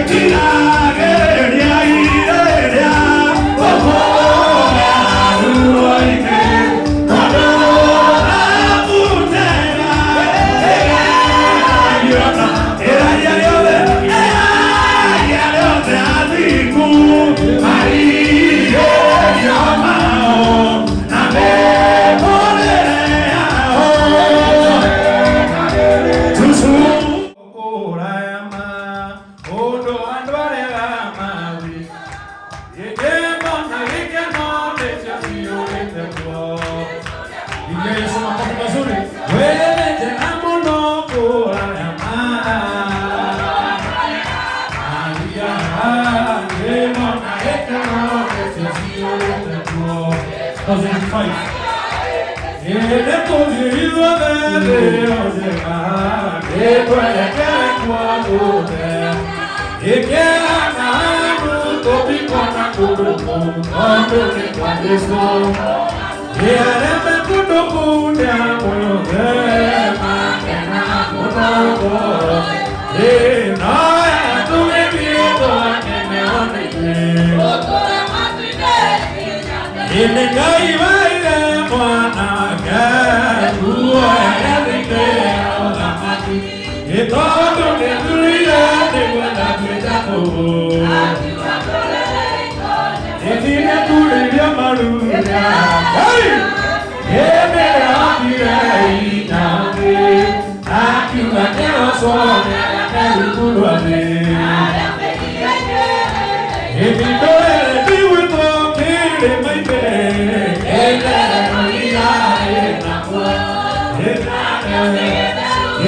Ĩkiragĩrĩria irĩrĩa ũkũgera ruo-inĩ, tondũ thahabu njega ĩgeragio na ĩraria rĩothe, ĩraria rĩothe athingu marigĩrĩrio mao na mĩtũrĩre yao. Tucu kũraya ma ũndũ andũ arĩa mathiĩ gĩkeno na gĩkeno nĩcio ciyũrĩte kuo. Pigia Yesu makofi mazuri. Wewe njega mũno kũraya ma Maria, gĩkeno na gĩkeno nĩcio ciyũrĩte kuo. 2005. Ĩndĩ tũthiĩ ithuothe thĩ ĩyo njega, nĩtwerekere kuo guothe. Ĩkĩra na handũ tũtikona kũndũ kũu, tondũ nĩ kwa Jesũ. Ĩ arĩa me kũndũ kũu nĩ a muoyo makena mũno ngoro. Ĩ no wega tũgĩthiĩ tũgakeneo nĩ ithuĩ. Ĩndĩ Ngai waire mwana wake muoya thĩinĩ ya ũthamaki. Ĩ tondũ nĩthurire nĩgwenda kwĩja kũu. Ĩtire turĩria maruya. Hey! Hĩndĩ ĩrĩa inya thĩ, akiuga kĩroco nĩakarungu rwa thĩ. Ĩmindũrĩre ndigwĩtwo kĩrĩma-inĩ, kĩrĩma ĩnakuo.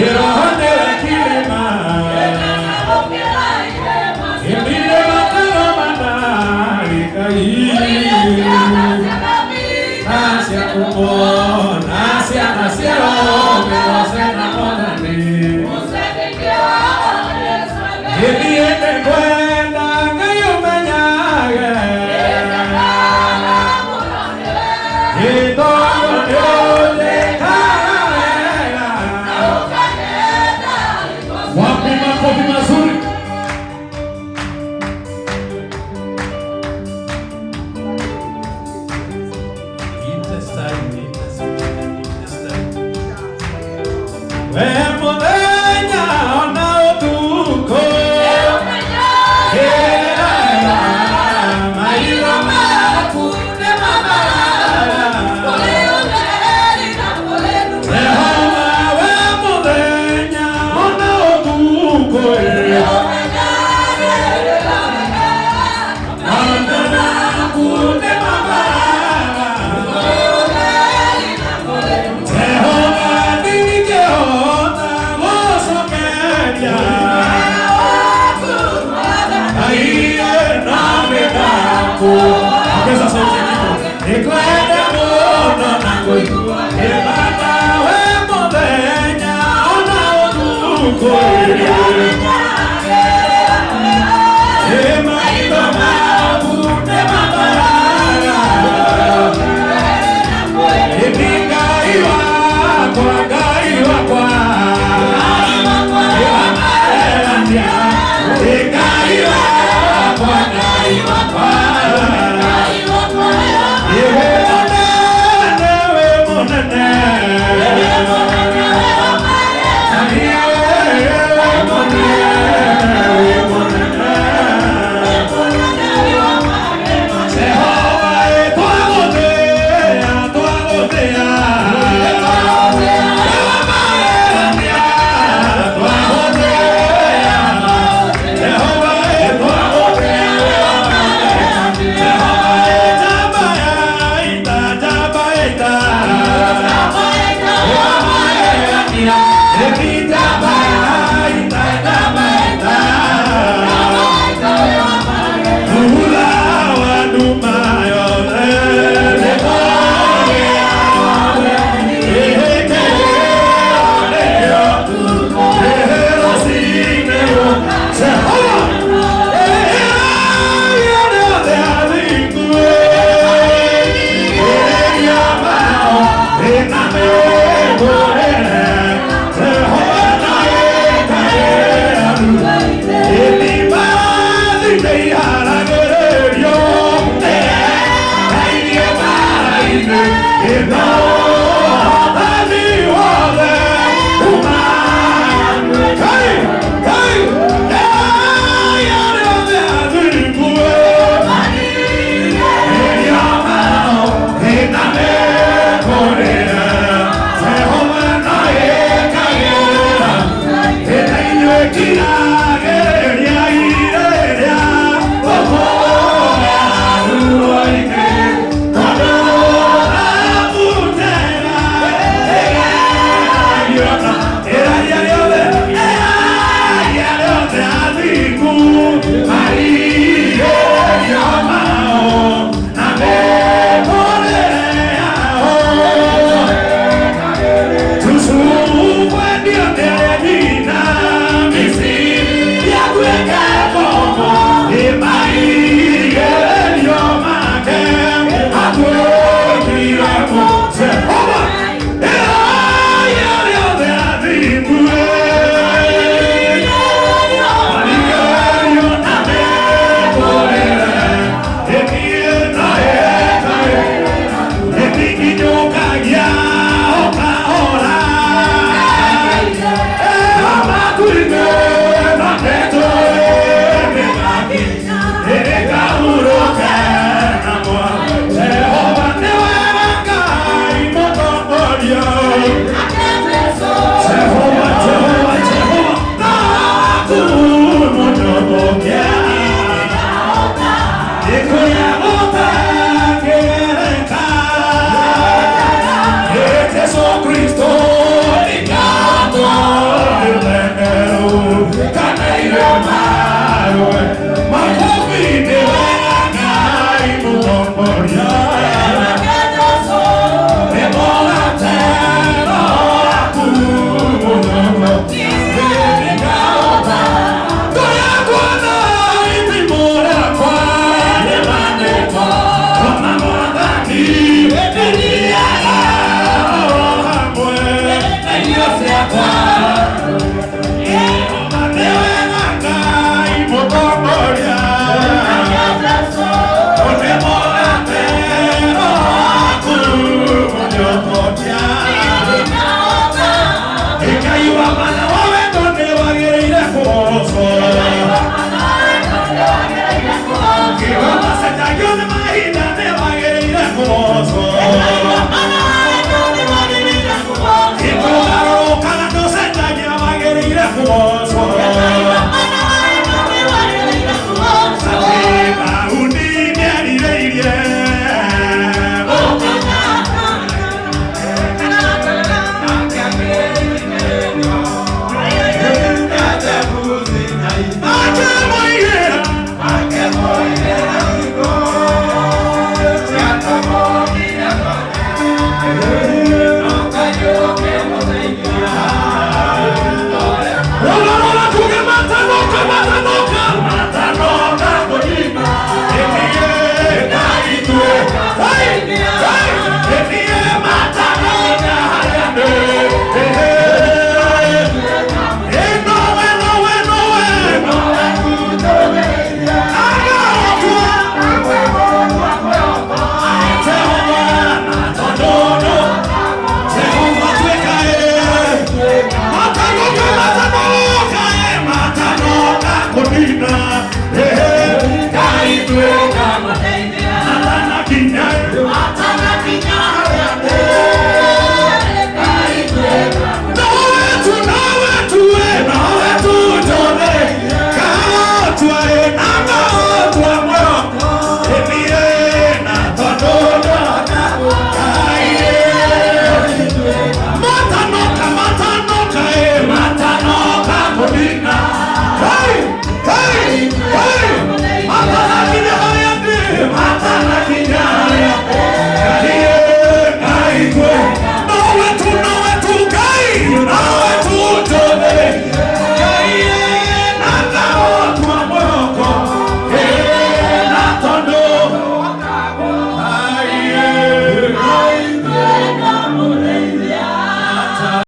Ĩroho nĩwe kĩrĩma. Ĩmirĩma karomana Ngai. Nacia kũmona ciana cia roho ciana mwathani. Ĩthiĩ nĩngwenda Ngai ũmenyage. Ĩtondũ nĩũnjĩkaga wega. Wapi makofi mazuri? Intestine, intestine, intestine. We mũthenya ona ũtukũ, ĩraga maitho maku nĩ mamaraga. Jehova, we mũthenya ona ũtukũ, maitho maku nĩ mamaraga. Jehova, ndingĩhota gũcokeria. Aiye, nami ndaku. Ongeza sauti kidogo. Nĩngwenda mũno na kũigua ĩbata we mũthenya ona ũtukũ. Ĩ maitho maku nĩ mamaraga. Ĩndĩ Ngai wakwa, Ngai wakwa, ĩwamaherania. Ĩ Ngai wakwa, Ngai wakwa. Ĩ wĩ mũnene, wĩ mũnene. Ngai wĩ Kũrĩa.